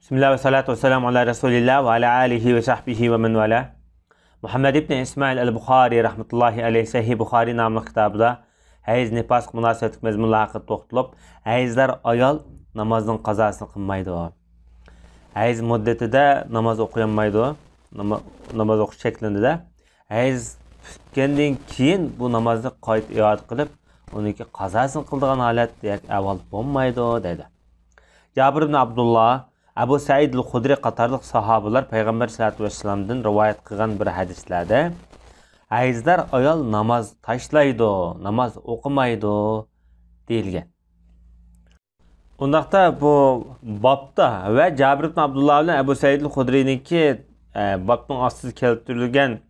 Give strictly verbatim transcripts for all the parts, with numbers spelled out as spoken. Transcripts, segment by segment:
بىسمىللا ۋەسسالاتۇ ۋەسسالامۇ ئالا رەسۇلىللا ۋە ئالا ئالىھى ۋە سەھبىھى ۋە مەن ۋالا. مۇھەممەد ئىبنى ئىسمائىل ئەل بۇخارى رەھمەتۇللاھى ئەلەيھ سەھىھ بۇخارى ناملىق كىتابىدا ھەيز نىپاسقا مۇناسىۋەتلىك مەزمۇنلار ھەققىدە توختىلىپ، ھەيزدار ئايال نامازنىڭ قازاسىنى قىلمايدۇ. ھەيز مۇددىتىدا ناماز ئوقۇيالمايدۇ. ناما-، ناماز ئوقۇش چەكلىنىدۇ. ھەيز پۈتكەندىن كېيىن بۇ نامازنى قايتا ئىئادە قىلىپ، ئۇنىڭكى قازاسىنى قىلىدىغان ھالەت ياكى ئەھۋال بولمايدۇ، دەيدۇ. جابىر ئىبن ئابدۇللا، ئەبۇ سەئىد ئەل خۇدرى قاتارلىق ساھابىلار پەيغەمبەر سەللەللاھۇ ئەلەيھى ۋەسەللەمدىن رىۋايەت قىلغان بىر ھەدىسلەردە، ھەيزدار ئايال ناماز تاشلايدۇ، ناماز ئوقۇمايدۇ، دېيىلگەن. ئۇنداقتا بۇ بابتا ۋە جابىر ئىبن ئابدۇللا بىلەن ئەبۇ سەئىد ئەل خۇدرىنىڭكى، ئە، بابنىڭ ئاستىدا كەلتۈرۈلگەن،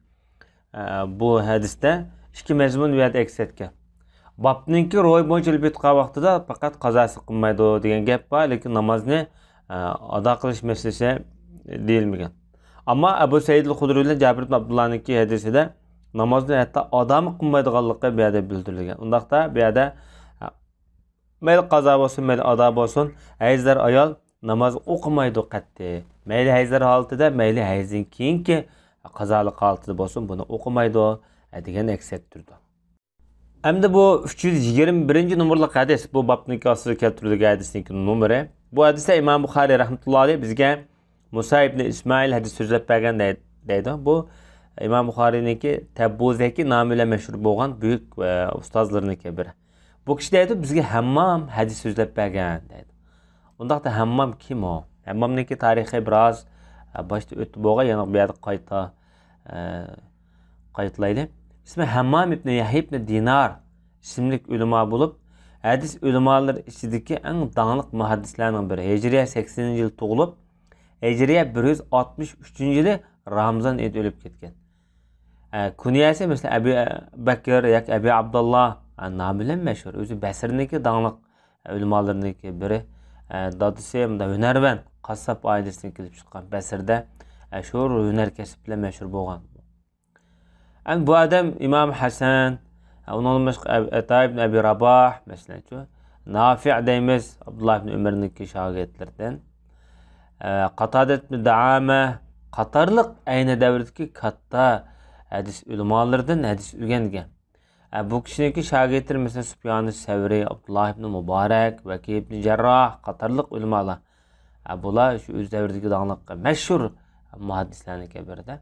ئە، بۇ ھەدىستە ئىككى مەزمۇن بۇ يەردە ئەكس ئەتكەن. بابنىڭكى روھى بويىچە ئېلىپ ئېيتقان ۋاقتىدا پەقەت قازاسى قىلمايدۇ دېگەن گەپ بار، لېكىن نامازنى، ئە، ئادا قىلىش مەسىلىسى دېيىلمىگەن. ئەمما ئەبۇ سەئىد ئەل خۇدرى بىلەن جابىر ئىبن ئابدۇللانىڭكى ھەدىسىدە نامازنى ھەتتا ئادامۇ قىلمايدىغانلىقى بۇ يەردە بىلدۈرۈلگەن. ئۇنداقتا بۇ يەردە، ئە، مەيلى قازا بولسۇن، مەيلى ئادا بولسۇن، ھەيزدار ئايال ناماز ئوقۇمايدۇ قەتئىي. مەيلى ھەيزدار ھالىتىدە، مەيلى ھەيزدىن كېيىنكى قازالىق ھالىتىدە بولسۇن، بۇنى ئوقۇمايدۇ، دېگەن ئەكس ئەتتۈرىدۇ. ئەمدى بۇ ئۈچ يۈز يىگىرمە بىرىنچى نومۇرلۇق ھەدىس، بۇ بابنىڭكى ئاستىدا كەلتۈرۈلگەن ھەدىسنىڭكى نومۇرى. بۇ ھەدىستە ئىمام بۇخارىي رەھمەتۇللاھى ئەلەيھ بىزگە مۇسا ئىبنى ئىسمائىل ھەدىس سۆزلەپ بەرگەن دەي-، دەيدۇ. بۇ ئىمام بۇخارىينىڭكى تەبۇزەكى نامى بىلەن مەشھۇر بولغان بۈيۈك، ئە، ئۇستازلىرىنىڭكى بىرى. بۇ كىشى دەيدۇ، بىزگە ھەممام ھەدىس سۆزلەپ بەرگەن دەيدۇ. ئۇنداقتا ھەممام كىم ئۇ؟ ھەممامنىڭكى تارىخى بىراز، ئە، باشتا ئۆتتى بولغان، يەنە بۇ يەردە قايتا، ئە، قايتىلايلى. ئىسمى ھەممام ئىبنى يەھيا ئىبنى دىنار ئىسىملىك ئۆلىما بولۇپ، ھەدىس ئۆلىمالىرى ئىچىدىكى ئەڭ داڭلىق مۇھەددىسلەرنىڭ بىرى. ھىجرىيە سەكسىنىنچى يىل تۇغۇلۇپ، ھىجرىيە بىر يۈز ئاتمىش ئۈچىنچى يىلى رامىزان ئېيىدا ئۆلۈپ كەتكەن. ئە، كۇنيەسى مەسىلەن، ئەبى بەكىر ياكى ئەبى ئابدۇللا، ئە، نامى بىلەن مەشھۇر. ئۆزى بەسرىنىڭكى داڭلىق ئۆلىمالىرىنىڭكى بىرى. ئە، دادىسى مۇنداق ھۈنەرۋەن، قاسساپ ئائىلىسىدىن كېلىپ چىققان، بەسرىدە، ئە، شۇ ھۈنەر كەسىپ بىلەن مەشھۇر بولغان. ئەمدى بۇ ئادەم ئىمام ھەسەن، ئۇنىڭدىن باشقا ئەب-، ئەتا ئىبن ئەبى راباھ، مەسىلەنچۇ، نافىئ دەيمىز، ئابدۇللا ئىبن ئۆمەرنىڭكى شاگىرتلىرىدىن، ئە، قاتادە ئىبن دائامە قاتارلىق ئەينى دەۋردىكى كاتتا ھەدىس ئۆلىمالىرىدىن ھەدىس ئۆگەنگەن. ئە، بۇ كىشىنىڭكى شاگىرتلىرى، مەسىلەن، سۇپيانى سەۋرى، ئابدۇللا ئىبن مۇبارەك، ۋەكىي ئىبن جەرراھ قاتارلىق ئۆلىمالار. ئە، بۇلار شۇ ئۆز دەۋرىدىكى داڭلىق مەشھۇر مۇھەددىسلەرنىڭكى بىرىدە.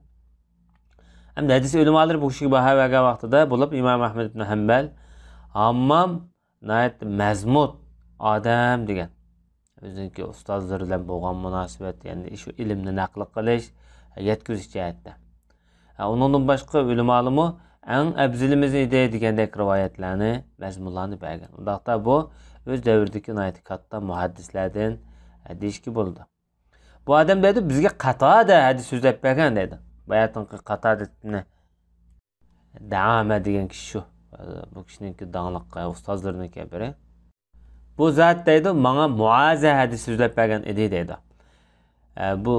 ئەمدى ھەدىس ئۆلىمالىرى بۇ كىشىگە باھا بەرگەن ۋاقتىدا بولۇپ، ئىمام ئەھمەد ئىبن ھەمبەل، ھاممام ناھايىتى مەزمۇت ئادەم دېگەن. ئۆزىنىڭكى ئۇستازلىرى بىلەن بولغان مۇناسىۋەت، يەنى شۇ ئىلىمنى نەقىل قىلىش، يەتكۈزۈش جەھەتتە. ھە، ئۇنىڭدىن باشقا ئۆلىمالىرىمۇ ئەڭ ئەپزىلىمىز ئىدى دېگەندەك رىۋايەتلەرنى، مەزمۇنلارنى بەرگەن. ئۇنداقتا بۇ ئۆز دەۋرىدىكى ناھايىتى كاتتا مۇھەددىسلەردىن، ھە، دېيىشكە بولىدۇ. بۇ ئادەم دەيدۇ، بىزگە قاتادە ھەدىس سۆزلەپ بەرگەن دەيدۇ. باياتىنقى قاتادە ئىبنى دەئامە دېگەن كىشى شۇ. بۇ كىشىنىڭكى داڭلىق ئۇستازلىرىنىڭكى بىرى. بۇ زات دەيدۇ، ماڭا مۇئازە ھەدىس سۆزلەپ بەرگەن ئىدى دەيدۇ. ئە، بۇ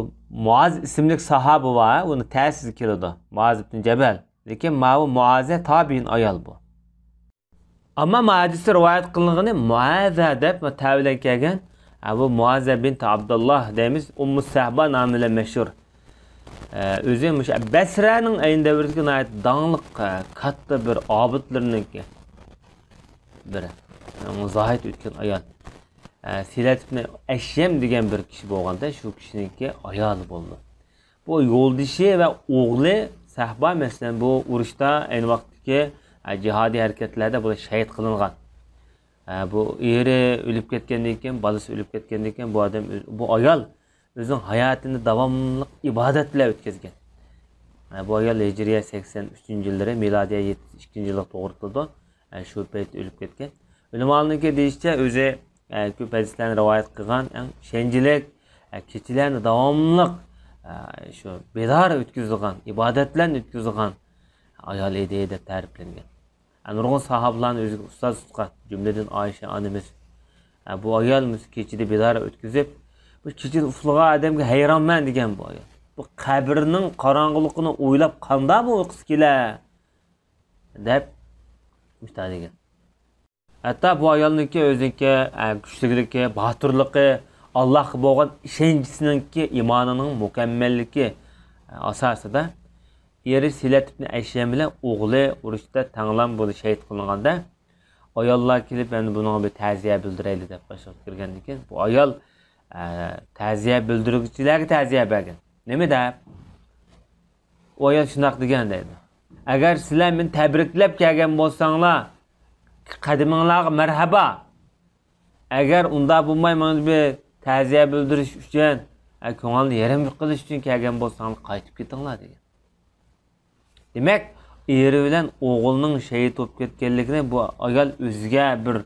مۇئاز ئىسىملىك ساھابە بار، ئۇنى تەسىز كېلىدۇ. مۇئاز ئىبن جەبەل. لېكىن ماۋۇ مۇئازە تابىئىن ئايال بۇ. ئەمما ما ھەدىستە رىۋايەت قىلىنغىنى مۇئازە دەپ تەۋىلەن كەلگەن. ئە، بۇ مۇئازە بىنت ئابدۇللا دەيمىز، ئۇممۇ سەھبا نامى بىلەن مەشھۇر. ئە، ئۆزى مۇشۇ بەسرەنىڭ ئەينى دەۋرىدىكى ناھايىتى داڭلىق، ئە، كاتتا بىر ئابىدلىرىنىڭكى بىرى. زاھىد ئۆتكەن ئايال. ئە، سىلەت ئىبنى ئەشيەم دېگەن بىر كىشى بولغاندا، شۇ كىشىنىڭكى ئايالى بولىدۇ. بۇ يولدىشى ۋە ئوغلى سەھبا، مەسىلەن، بۇ ئۇرۇشتا ئەينى ۋاقىتتىكى، ئە، جىھادىي ھەرىكەتلەردە بۇلار شەھىت قىلىنغان. ئە، بۇ ئېرى ئۆلۈپ كەتكەندىن كېيىن، بالىسى ئۆلۈپ كەتكەندىن كېيىن بۇ ئادەم ئۆز-، بۇ ئايال ئۆزىنىڭ ھاياتىنى داۋاملىق ئىبادەت بىلەن ئۆتكۈزگەن. ئە، بۇ ئايال ھىجرىيە سەكسەن ئۈچىنچى يىللىرى، مىلادىيە يەتمىش ئىككىنچى يىللىق توغرا كېلىدۇ. ئە، شۇ پەيتتە ئۆلۈپ كەتكەن. ئۆلىمالارنىڭكى دېيىشىچە، ئۆزى، ئە، كۆپ ھەدىسلەرنى رىۋايەت قىلغان، ئەڭ ئىشەنچلىك، ئە، كېچىلەرنى داۋاملىق، ئە، شۇ بىدار ئۆتكۈزىدىغان، ئىبادەت بىلەن ئۆتكۈزىدىغان ئايال ئىدى دەپ تەرىپلەنگەن. ئە، نۇرغۇن ساھابىلارنى ئۆزىگە ئۇستاز تۇتقان، جۈملىدىن ئائىشە ئانىمىز. ئە، بۇ ئايال مۇشۇ كېچىدە بىدار ئۆتكۈزۈپ، بۇ كېچىدە ئۇخلىغان ئادەمگە ھەيرانمەن دېگەن بۇ ئايال. بۇ قەبرىنىڭ قاراڭغۇلۇقىنى ئويلاپ قانداقمۇ ئۇيقۇسى كېلە؟ دەپ مۇشۇنداق دېگەن. ھەتتا بۇ ئايالنىڭكى ئۆزىنىڭكى، ئە، كۈچلۈكلۈكى، باتۇرلۇقى، ئاللاھقا بولغان ئىشەنچىسىنىڭكى، ئىمانىنىڭ مۇكەممەللىكى ئاساسىدا ئېرى سىلەت ئىبنى ئەشيەم بىلەن ئوغلى ئۇرۇشتا تەڭلام بولۇپ شېھىت قىلىنغاندا، ئاياللار كېلىپ، ئەمدى بۇنىڭغا بىر تەزىيە بىلدۈرەيلى دەپ قاشلىققا كىرگەندىن كېيىن، بۇ ئايال، ئە، تەزىيە بىلدۈرگۈچىلەرگە تەزىيە بەرگەن. نېمە دەپ؟ ئۇ ئايال شۇنداق دېگەن دەيدۇ. ئەگەر سىلەر مېنى تەبرىكلەپ كەلگەن بولساڭلار، قەدىمىڭلارغا مەرھابا. ئەگەر ئۇنداق بولماي، ماڭا بىر تەزىيە بىلدۈرۈش ئۈچۈن، ئە، كۆڭۈلنى يېرىم قىلىش ئۈچۈن كەلگەن بولساڭلار، قايتىپ كېتىڭلار دېگەن. دېمەك، ئېرى بىلەن ئوغلىنىڭ شېھىت بولۇپ كەتكەنلىكىنى بۇ ئايال ئۆزىگە بىر،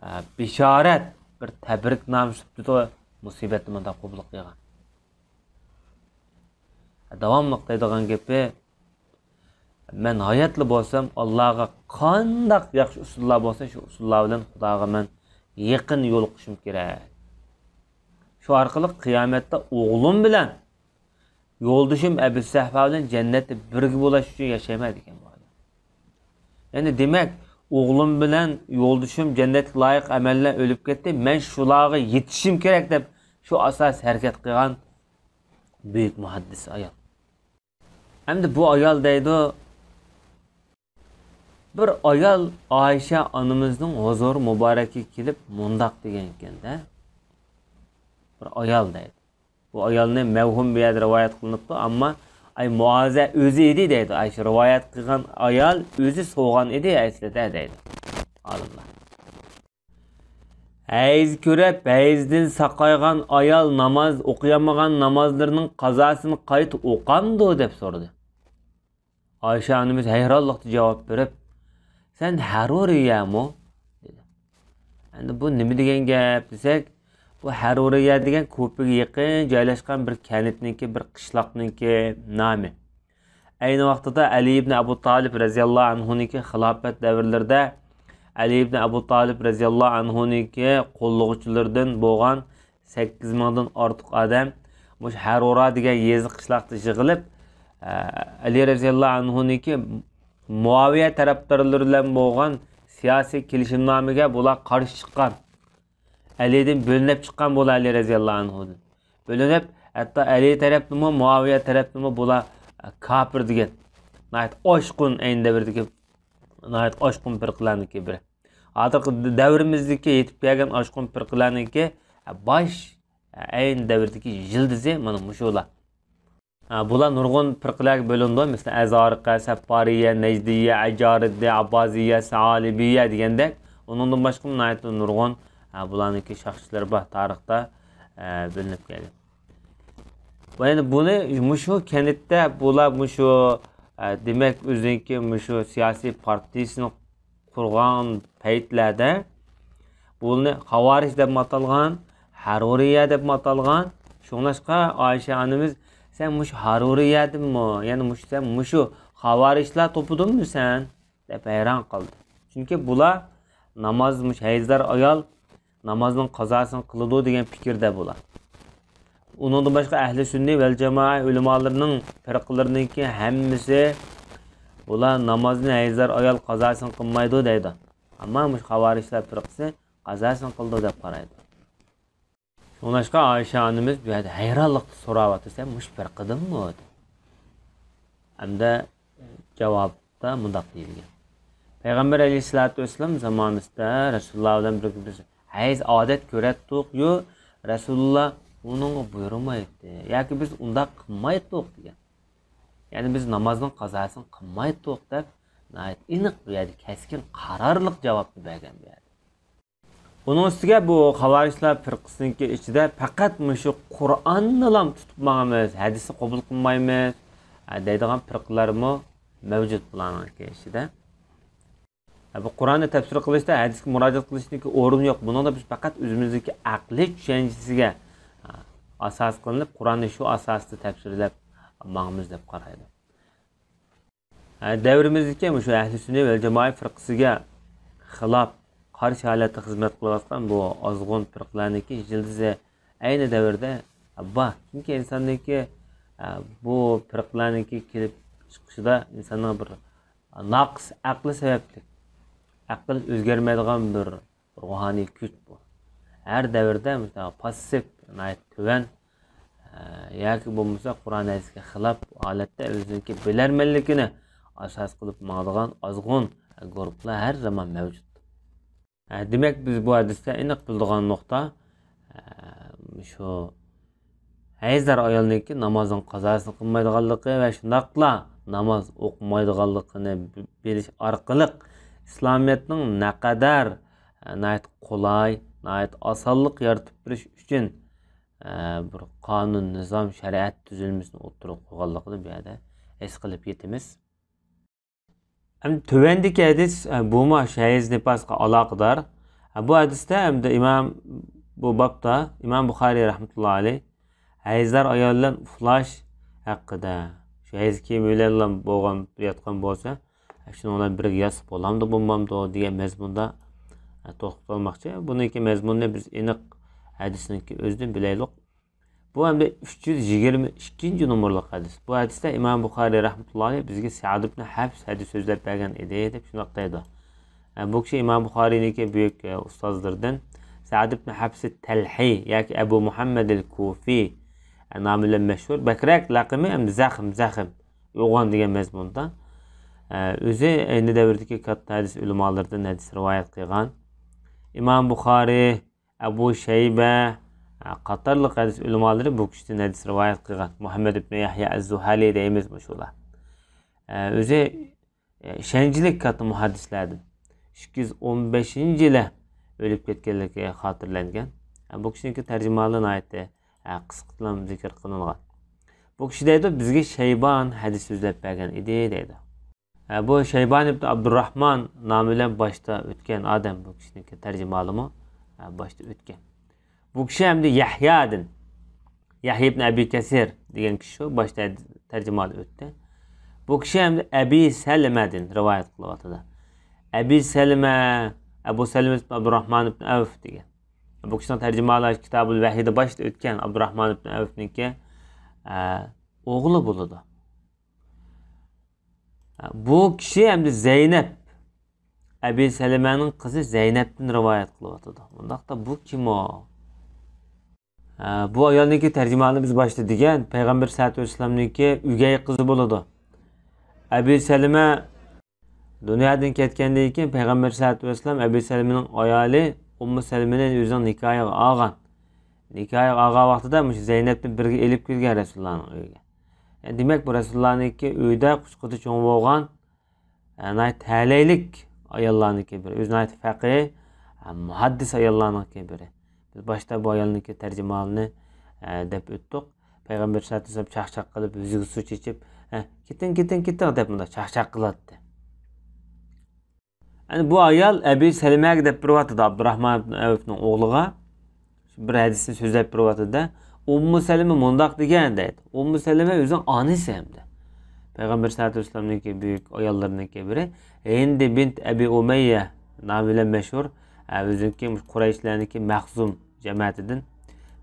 ئە، بېشارەت، بىر تەبرىكنامە سۈپىتىدە مۇسىبەتنى مۇنداق قوبۇل قىلغان. داۋاملىق دەيدىغان گېپى، مەن ھاياتلا بولسام، ئاللاغا قانداق ياخشى ئۇسۇللار بولسا، شۇ ئۇسۇللار بىلەن خۇداغا مەن يېقىن يولۇقۇشۇم كېرەك. شۇ ئارقىلىق قىيامەتتە ئوغلۇم بىلەن يولدىشىم ئەبۇ سەھۋا بىلەن جەننەتتە بىرگە بولاش ئۈچۈن ياشايمەن دېگەن بۇ ئايال. يەنى دېمەك، ئوغلۇم بىلەن يولدىشىم جەننەتكە لايىق ئەمەل بىلەن ئۆلۈپ كەتتى، مەن شۇلارغا يېتىشىم كېرەك دەپ شۇ ئاساس ھەرىكەت قىلغان بۈيۈك مۇھەددىس ئايال. ئەمدى بۇ ئايال دەيدۇ، بىر ئايال ئائىشە ئانىمىزنىڭ ھۇزۇرى مۇبارەككە كېلىپ مۇنداق دېگەنىكەن-دە. بىر ئايال دەيدۇ. بۇ ئايالنى مەۋھۇم بۇ يەردە رىۋايەت قىلىنىپتۇ، ئەمما ئاي مۇئازە ئۆزى ئىدى دەيدۇ. ئاي شۇ رىۋايەت قىلغان ئايال ئۆزى سوغان ئىدى ئەسلىدە دەيدۇ ئالىملار. ھەيز كۆرۈپ، ھەيزدىن ساقايغان ئايال ناماز ئوقۇيالمىغان نامازلىرىنىڭ قازاسىنى قايتا ئوقامدۇ؟ دەپ سورىدى. ئائىشە ئانىمىز ھەيرانلىقتا جاۋاب بېرىپ، سەن ھەرۇرىيەمۇ؟ دېدى. ئەمدى بۇ نېمە دېگەن گەپ دېسەك، بۇ ھەرۇرىيە دېگەن كۇپىگە يېقىن جايلاشقان بىر كەنتنىڭكى، بىر قىشلاقنىڭكى نامى. ئەينى ۋاقتىدا ئەلى ئىبنى ئەبۇ تالىپ رەزىياللاھۇ ئەنھۇنىڭكى خىلاپەت دەۋرلىرىدە ئەلى ئىبنى ئەبۇ تالىپ رەزىياللاھۇ ئەنھۇنىڭكى قوللىغۇچىلىرىدىن بولغان سەككىز مىڭدىن ئارتۇق ئادەم مۇشۇ ھەرۇرا دېگەن يېزا قىشلاقتا يىغىلىپ، ئە، ئەلى رەزىياللاھۇ ئەنھۇنىڭكى مۇئاۋىيە تەرەپدارلىرى بىلەن بولغان سىياسىي كېلىشىمنامىگە بۇلار قارشى چىققان. ئەلىدىن بۆلۈنۈپ چىققان بۇلار ئەلى رەزىياللاھۇ ئەنھۇدىن. بۆلۈنۈپ، ھەتتا ئەلى تەرەپنىمۇ، مۇئاۋىيە تەرەپنىمۇ بۇلار، ئە، كاپىر دېگەن. ناھايىتى ئاشقۇن ئەينى دەۋردىكى، ناھايىتى ئاشقۇن پىرقىلەرنىڭكى بىرى. ھازىرقى دەۋرىمىزدىكى يېتىپ كەلگەن ئاشقۇن پىرقىلەرنىڭكى، ئە، باش، ئە، ئەينى دەۋردىكى يىلدىزى مانا مۇشۇلار. ھە، بۇلار نۇرغۇن پىرقىلەرگە بۆلۈنىدۇ. مىسالەن، ئەزارىقە، سەپپارىيە، نەجدىيە، ئەجارىددە، ئاببازىيە، سەئالىبىيە دېگەندەك. ئۇنىڭدىن باشقىمۇ ناھايىتى نۇرغۇن، ھە، بۇلارنىڭكى شاخسلىرى بار تارىختا، ھە، بىلىنىپ كەلگەن. ۋە يەنە بۇنى مۇشۇ كەنتتە بۇلار مۇشۇ، ھە، دېمەك، ئۆزىنىڭكى مۇشۇ سىياسىي پارتىيىسىنى قۇرغان پەيتلەردە بۇلارنى خاۋارىج دەپمۇ ئاتالغان، ھەرۇرىيە دەپمۇ ئاتالغان. شۇڭلاشقا ئائىشە ئانىمىز، سەن مۇشۇ ھەرۇرىيەدىنمۇ، يەنى مۇشۇ سەن مۇشۇ خاۋارىجلار توپىدىنمۇ سەن؟ دەپ ھەيران قالدى. چۈنكى بۇلار ناماز، مۇشۇ ھەيزدار ئايال نامازنىڭ قازاسىنى قىلىدۇ دېگەن پىكىردە بۇلار. ئۇنىڭدىن باشقا ئەھلى سۈننە ۋەل جامائە ئۆلىمالىرىنىڭ پىرقىلىرىنىڭكى ھەممىسى بۇلار نامازنى ھەيزدار ئايال قازاسىنى قىلمايدۇ دەيدۇ. ئەمما مۇشۇ خاۋارىجلار پىرقىسى قازاسىنى قىلىدۇ دەپ قارايدۇ. شۇڭلاشقا ئائىشە ئانىمىز بۇ يەردە ھەيرانلىقتا سوراۋاتىدۇ، سەن مۇشۇ پىرقىدىنمۇ؟ دەپ. ھەمدە جاۋابتا مۇنداق دېيىلگەن. پەيغەمبەر ئەلەيھىسسالاتۇ ۋەسسالام زامانىسىدا رەسۇلۇللا بىلەن بىرگە بىز ھەيز ئادەت كۆرەتتۇقيۇ، رەسۇلۇللا ئۇنىڭغا بۇيرۇمايتتى ياكى بىز ئۇنداق قىلمايتتۇق دېگەن. يەنى بىز نامازنىڭ قازاسىنى قىلمايتتۇق دەپ ناھايىتى ئېنىق بۇ يەردە كەسكىن قارارلىق جاۋابنى بەرگەن بۇ يەردە. ئۇنىڭ ئۈستىگە بۇ خاۋارىجلار پىرقىسىنىڭكى ئىچىدە پەقەت مۇشۇ قۇرئاننىلا تۇتۇپ ماڭىمىز، ھەدىسنى قوبۇل قىلمايمىز، ھە، دەيدىغان پىرقىلارمۇ مەۋجۇت بۇلارنىڭكى ئىچىدە. ھە، بۇ قۇرئاننى تەپسىر قىلىشتا ھەدىسكە مۇراجىئەت قىلىشنىڭكى ئورنى يوق. بۇنىڭدا بىز پەقەت ئۆزىمىزدىكى ئەقلىي چۈشەنچىسىگە، ھە، ئاساس قىلىنىپ، قۇرئاننى شۇ ئاساستا تەپسىرلەپ ماڭىمىز دەپ قارايدۇ. ھە، دەۋرىمىزدىكى مۇشۇ ئەھلى سۈننە ۋەل جامائە پىرقىسىگە خىلاپ، قارشى ھالەتتە خىزمەت قىلىۋاتقان بۇ ئازغۇن پىرقىلەرنىڭكى يىلتىزى ئەينى دەۋردە بار. چۈنكى ئىنساننىڭكى، ئە، بۇ پىرقىلەرنىڭكى كېلىپ چىقىشىدا ئىنساننىڭ بىر ناقىس ئەقلى سەۋەبلىك، ئەقىل ئۆزگەرمەيدىغان بىر روھانىي كۈچ بۇ. ھەر دەۋردە مۇشۇنداق پاسسىپ، ناھايىتى تۆۋەن، ئە، ياكى بولمىسا قۇرئان ھەدىسكە خىلاپ ھالەتتە ئۆزىنىڭكى بىلەرمەنلىكىنى ئاساس قىلىپ ماڭىدىغان ئازغۇن گۇرۇپپىلار ھەر زامان مەۋجۇت. ئە، دېمەك، بىز بۇ ھەدىستە ئېنىق بىلىدىغان نۇقتا، ئە، شۇ ھەيزدار ئايالنىڭكى نامازنىڭ قازاسىنى قىلمايدىغانلىقى ۋە شۇنداقلا ناماز ئوقۇمايدىغانلىقىنى بىلىش ئارقىلىق ئىسلامىيەتنىڭ نەقەدەر، ئە، ناھايىتى قولاي، ناھايىتى ئاسانلىق يارىتىپ بېرىش ئۈچۈن، ئە، بىر قانۇن، نىزام، شەرىئەت تۈزۈلمىسىنى ئوتتۇرىغا قويغانلىقىنى بۇ يەردە ھېس قىلىپ يېتىمىز. ئەمدى تۆۋەندىكى ھەدىس، ئە، بۇمۇ شۇ ھەيز نىپاسقا ئالاقىدار. ئە، بۇ ھەدىستە ئەمدى ئىمام، بۇ بابتا ئىمام بۇخارىي رەھمەتۇللا ئەلەيھ ھەيزدار ئايال بىلەن ئۇخلاش ھەققىدە، شۇ ھەيز كىيىمى بىلەنلا بولغان، ياتقان بولسا، شۇنىڭ بىلەن بىرگە ياتسا بولامدۇ، بولمامدۇ دېگەن مەزمۇندا، ئە، توختالماقچى. بۇنىڭكى مەزمۇنىنى بىز ئېنىق ھەدىسنىڭكى ئۆزىدىن بىلەيلۇق. بۇ ئەمدى ئۈچ يۈز يىگىرمە ئىككىنچى نومۇرلۇق ھەدىس. بۇ ھەدىستە ئىمام بۇخارىي رەھمەتۇللا ئەلەيھ بىزگە سەئد ئىبن ھەبس ھەدىس سۆزلەپ بەرگەن ئىدى دەپ شۇنداق دەيدۇ. ئە، بۇ كىشى ئىمام بۇخارىينىڭكى بۈيۈك، ئە، ئۇستازلىرىدىن سەئد ئىبن ھەبس تەلھىي ياكى ئەبۇ مۇھەممەد ئەل كۇفى، ئە، نامى بىلەن مەشھۇر. بەكرەك لەقىمى ئەمدى زەخىم، زەخىم. يوغان دېگەن مەزمۇندا. ئە، ئۆزى ئەينى دەۋردىكى كاتتا ھەدىس ئۆلىمالىرىدىن ھەدىس رىۋايەت قىلغان. ئىمام بۇخارىي، ئەبۇ شەيبە، ئە، قاتارلىق ھەدىس ئۆلىمالىرى بۇ كىشىدىن ھەدىس رىۋايەت قىلغان. مۇھەممەد ئىبن يەھيا ئەز-زۇھەلى دەيمىز مۇشۇلار. ئە، ئۆزى، ئە، ئىشەنچلىك كاتتا مۇھەددىسلەردىن. ئىككى يۈز ئون بەشىنچى يىلى ئۆلۈپ كەتكەنلىكى خاتىرىلەنگەن. ئە، بۇ كىشىنىڭكى تەرجىمىھالى ناھايىتى، ئە، قىسقىچىلا زىكىر قىلىنغان. بۇ كىشى دەيدۇ، بىزگە شەيبان ھەدىس سۆزلەپ بەرگەن ئىدى دەيدۇ. ئە، بۇ شەيبان ئىبن ئابدۇرراھمان نامى بىلەن باشتا ئۆتكەن ئادەم، بۇ كىشىنىڭكى تەرجىمىھالىمۇ، ئە، باشتا ئۆتكەن. بۇ كىشى ئەمدى يەھيادىن، يەھيا ئىبن ئەبى كەسىر دېگەن كىشى شۇ، باشتا تەرجىمىھالى ئۆتتى. بۇ كىشى ئەمدى ئەبى سەلىمەدىن رىۋايەت قىلىۋاتىدۇ. ئەبى سەلىمە، ئەبۇ سەلىمە ئىبن ئابدۇرراھمان ئىبن ئەۋف دېگەن. بۇ كىشىنىڭ تەرجىمىھالى كىتابۇل ۋەھيدا باشتا ئۆتكەن ئابدۇرراھمان ئىبن ئەۋفنىڭكى، ئە، ئوغلى بولىدۇ. بۇ كىشى ئەمدى زەينەپ، ئەبى سەلىمەنىڭ قىزى زەينەپتىن رىۋايەت قىلىۋاتىدۇ. ئۇنداقتا بۇ كىم ئۇ؟ بۇ ئايالنىڭكى تەرجىمىھالىنى بىز باشتا دېگەن، پەيغەمبەر سەللەللاھۇ ئەلەيھى ۋەسەللەمنىڭكى ئۆگەي قىزى بولىدۇ. ئەبى سەلىمە دۇنيادىن كەتكەندىن كېيىن پەيغەمبەر سەللەللاھۇ ئەلەيھى ۋەسەللەم ئەبى سەلىمىنىڭ ئايالى ئۇممۇ سەلىمىنى ئۆزىنىڭ نىكاھىغا ئالغان. نىكاھىغا ئالغان ۋاقتىدا مۇشۇ زەينەپنى بىرگە ئېلىپ كىرگەن رەسۇلۇللانىڭ ئۆيىگە. دېمەك، بۇ رەسۇلۇللانىڭكى ئۆيىدە قۇچىقىدا چوڭ بولغان، ئە، ناھايىتى تەلەيلىك ئاياللارنىڭكى بىرى. ئۆزى ناھايىتى فەقىھ، ئە، مۇھەددىس ئاياللارنىڭكى بىرى. بىز باشتا بۇ ئايالنىڭكى تەرجىمىھالىنى، ئە، دەپ ئۆتتۇق. پەيغەمبەر سەللەللاھۇ ئەلەيھى ۋەسەللەم چاقچاق قىلىپ، يۈزىگە سۇ چېچىپ، ئە، كېتىڭ، كېتىڭ، كېتىڭ دەپ مۇنداق چاقچاق قىلاتتى. ئەنە بۇ ئايال ئەبى سەلىمەگە دەپ بېرىۋاتىدۇ، ئابدۇراھمان ئىبن ئەۋفنىڭ ئوغلىغا. بىر ھەدىسنى سۆزلەپ بېرىۋاتىدۇ-دە، ئۇممۇ سەلىمە مۇنداق دېگەن دەيدۇ. ئۇممۇ سەلىمە ئۆزىنىڭ ئانىسى ھەمدە. پەيغەمبەر سەللەللاھۇ ئەلەيھى ۋەسەللەمنىڭكى بۈيۈك ئاياللىرىنىڭكى بىرى. ھىندى بىنت ئەبى ئۇمەييە نامى بىلەن مەشھۇر. ئە، ئۆزىنىڭكى قۇرەيشلەرنىڭكى مەخزۇم جەمەتىدىن.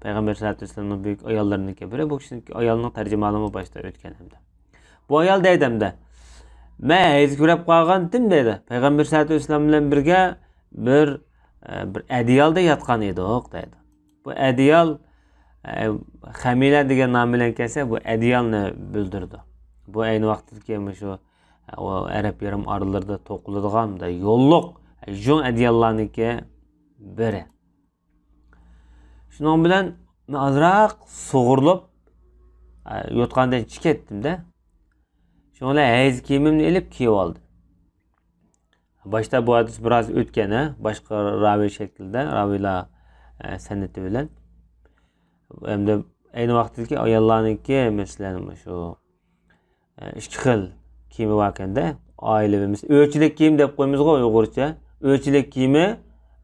پەيغەمبەر سەللەللاھۇ ئەلەيھى ۋەسەللەمنىڭ بۈيۈك ئاياللىرىنىڭكى بىرى. بۇ كىشىنىڭكى ئايالىنىڭ تەرجىمىھالىمۇ باشتا ئۆتكەن ھەمدە. بۇ ئايال دەيدۇ ھەمدە، مەن ھەيز كۆرۈپ قالغانتىم دەيدۇ. پەيغەمبەر سەللەللاھۇ ئەلەيھى ۋەسەللەم بىلەن بىرگە بىر، ئە، بىر ئەدىيالدا ياتقان ئىدۇق دەيدۇ. بۇ ئەدىيال، ئە، خەمىلە دېگەن نام بىلەن كەلسە، بۇ ئەدىيالنى بىلدۈرىدۇ. بۇ ئەينى ۋاقىتتىكى مۇشۇ، ئە، ئەرەب يېرىم ئارىلىرىدا توقۇلىدىغان يوللۇق، ئە، يۇڭ ئەدىياللارنىڭكى بىرى. شۇنىڭ بىلەن مەن ئازراق سۇغۇرۇلۇپ، ئە، يوتقاندىن چىقىپ كەتتىم-دە. شۇنىڭ بىلەن ھەيز كىيىمىمنى ئېلىپ كىيىۋالدىم. باشتا بۇ ھەدىس بىراز ئۆتكەن، ھە؟ باشقا راۋى شەكلىدە، راۋىيلار، ئە، سەنئىتى بىلەن. ئەمدى ئەينى ۋاقىتتىكى ئاياللارنىڭكى، مەسىلەن، مۇشۇ، ئە، ئىككى خىل كىيىمى باركەن-دە. ئائىلىۋى، مەسىلەن، ئۆيچىلىك كىيىم دەپ قويىمىزغۇ ئۇيغۇرچە. ئۆيچىلىك كىيىمى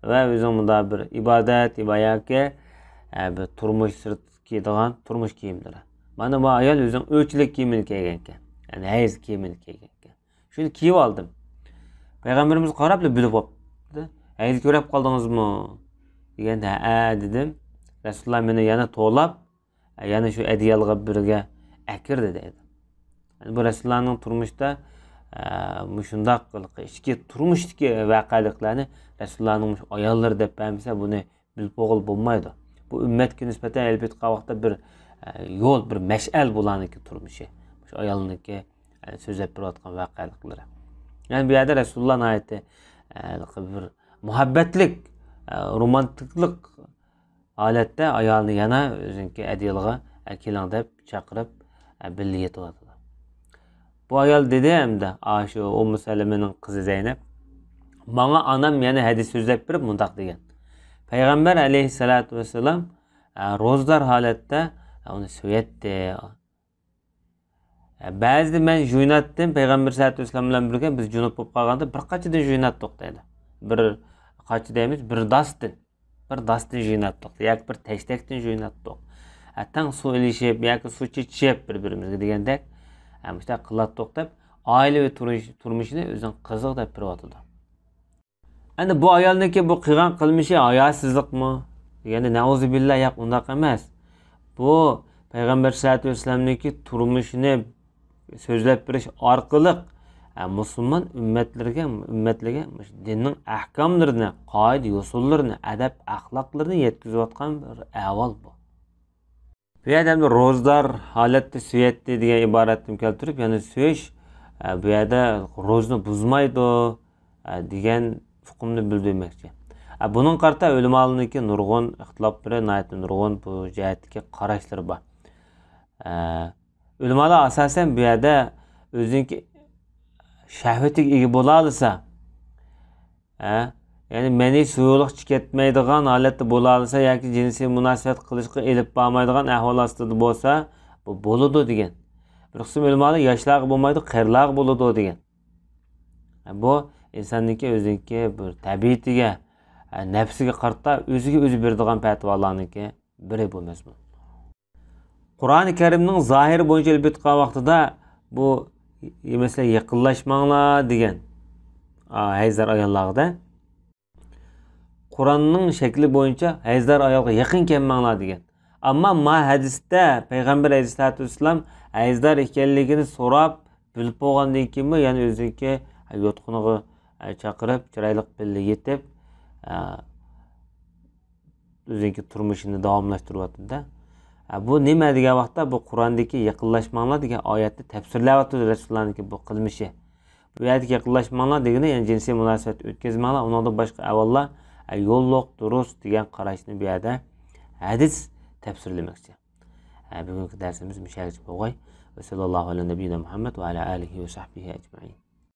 ۋە ئۆزىنىڭ مۇنداق بىر ئىبادەت، ياكى، ئە، بىر تۇرمۇش سىرتى كىيىدىغان تۇرمۇش كىيىملىرى. مانا بۇ ئايال ئۆزىنىڭ ئۆيچىلىك كىيىمىنى كىيگەنكەن. يەنى ھەيز كىيىمىنى كىيگەنكەن. شۇنى كىيىۋالدىم. پەيغەمبىرىمىز قاراپلا بىلىپ بوپتۇ. ھەيز كۆرۈپ قالدىڭىزمۇ؟ دېگەندە، ھەئە دېدىم. رەسۇلۇللا مېنى يەنە توۋلاپ، يەنە شۇ ئەدىيالغا بىرگە ئەكىردى دەيدۇ. يەنى بۇ رەسۇلۇللانىڭ تۇرمۇشتا، ئە، مۇشۇنداق ئىچكى تۇرمۇشتىكى ۋەقەلىكلەرنى رەسۇلۇللانىڭ مۇشۇ ئاياللىرى دەپ بەرمىسە، بۇنى بىلىپ بولغىلى بولمايدۇ. بۇ ئۈممەتكە نىسبەتەن ئېلىپ ئېيتقان ۋاقىتتا بىر، ئە، يول، بىر مەشئەل بۇلارنىڭكى تۇرمۇشى. شۇ ئايالنىڭكى، ئە، سۆزلەپ بېرىۋاتقان ۋەقەلىكلىرى. يەنى بۇ يەردە رەسۇلۇللا ناھايىتى، ئە، بىر مۇھەببەتلىك، ئە، رومانتىكلىق ھالەتتە ئايالىنى يەنە ئۆزىنىڭكى ئەدىيالغا، ئە، كېلىڭ دەپ چاقىرىپ، ئە، بىللە يېتىۋاتىدۇ. بۇ ئايال دېدى ھەمدە، ئاشۇ ئۇممۇ سەلىمىنىڭ قىزى زەينەپ، ماڭا ئانام يەنە ھەدىس سۆزلەپ بېرىپ مۇنداق دېگەن. پەيغەمبەر ئەلەيھىسسالاتۇ ۋەسسالام، ئە، روزىدار ھالەتتە، ئە، ئۇنى سۆيەتتى. ئە، بەزىدە مەن جۇيۇناتتىم، پەيغەمبەر سەللەللاھۇ ئەلەيھى ۋەسەللەم بىلەن بىرگە بىز جۇنۇپ بولۇپ قالغاندا بىر قاچىدىن جۇيۇناتتۇق دەيدۇ. بىر قاچا دەيمىز، بىر داستىن. بىر داستىن جۇيۇناتتۇق ياكى بىر تەشتەكتىن جۇيۇناتتۇق. ئە، تەڭ سۇ ئېلىشىپ ياكى سۇ چېچىشىپ بىر-بىرىمىزگە دېگەندەك، ئە، مۇشۇنداق قىلاتتۇق دەپ، ئائىلىۋى تۇرمۇش-، تۇرمۇشىنى ئۆزىنىڭ قىزىغا دەپ بېرىۋاتىدۇ. ئەندى بۇ ئايالنىڭكى بۇ قىلغان قىلمىشى ھاياسىزلىقمۇ دېگەندە، نەئۇزۇبىللا، ياق، ئۇنداق ئەمەس. بۇ پەيغەمبەر سەللەللاھۇ ئەلەيھى ۋەسەللەمنىڭكى تۇرمۇشىنى سۆزلەپ بېرىش ئارقىلىق، ئە، مۇسۇلمان ئۈممەتلىرىگە، ئۈممەتلىرىگە مۇشۇ دىننىڭ ئەھكاملىرىنى، قائىدە-يوسۇنلىرىنى، ئەدەپ-ئەخلاقلىرىنى يەتكۈزۈۋاتقان بىر ئەھۋال بۇ. بۇ يەردە ئەمدى روزىدار ھالەتتە سۆيەتتى دېگەن ئىبارەتنى كەلتۈرۈپ، يەنى سۆيۈش، ئە، بۇ يەردە روزىنى بۇزمايدۇ، ئە، دېگەن ئۇقۇمنى بىلدۈرمەكچى. ئە، بۇنىڭغا قارىتا ئۆلىمالارنىڭكى نۇرغۇن ئىختىلاپلىرى، ناھايىتى نۇرغۇن بۇ جەھەتتىكى قاراشلىرى بار. ئە، ئۆلىمالار ئاساسەن بۇ يەردە ئۆزىنىڭكى شەھۋىتىگە ئىگە بولالىسا، ھە؟ يەنى مەنىي سۇيۇقلۇق چىقىپ كەتمەيدىغان ھالەتتە بولالىسا ياكى جىنسىي مۇناسىۋەت قىلىشقا ئېلىپ بارمايدىغان ئەھۋال ئاستىدا بولسا، بۇ بولىدۇ دېگەن. بىر قىسىم ئۆلىمالار ياشلارغا بولمايدۇ، قېرىلارغا بولىدۇ دېگەن. بۇ ئىنساننىڭكى ئۆزىنىڭكى بىر تەبىئىتىگە، نەپسىگە قارىتا ئۆزىگە ئۆزى بېرىدىغان پەتىۋالارنىڭكى بىرى بۇ مەزمۇن. قۇرئانى كەرىمنىڭ زاھىرى بويىچە ئېلىپ ئېيتقان ۋاقتىدا بۇ، مەسىلەن، يېقىنلاشماڭلار دېگەن، ئا، ھەيزدار ئاياللارغا-دە. قۇرئاننىڭ شەكلى بويىچە ھەيزدار ئايالغا يېقىن كەلمەڭلار دېگەن. ئەمما ما ھەدىستە پەيغەمبەر ئەلەيھىسسالاتۇ ۋەسسالام ھەيزدار ئىكەنلىكىنى سوراپ، بىلىپ بولغاندىن كېيىنمۇ يەنە ئۆزىنىڭكى يوتقىنىغا چاقىرىپ، چىرايلىق بىللە يېتىپ، ئۆزىنىڭكى تۇرمۇشىنى داۋاملاشتۇرۇۋاتىدۇ-دە. بۇ نېمە دېگەن ۋاقىتتا، بۇ قۇرئاندىكى يېقىنلاشماڭلار دېگەن ئايەتنى تەپسىرلەۋاتىدۇ رەسۇلۇللانىڭكى بۇ قىلمىشى. بۇ يەردىكى يېقىنلاشماڭلار دېگىنى، يەنى جىنسىي مۇناسىۋەت ئۆتكۈزمەڭلار، ئۇنىڭدىن باشقا ئەھۋاللار، ئە، يوللۇق، دۇرۇس دېگەن قاراشنى بۇ يەردە ھەدىس تەپسىرلىمەكچى. ئە، بۈگۈنكى دەرسىمىز مۇشۇ يەرگىچە بولغاي. وصلى الله على نبينا محمد وعلى آله وصحبه أجمعين.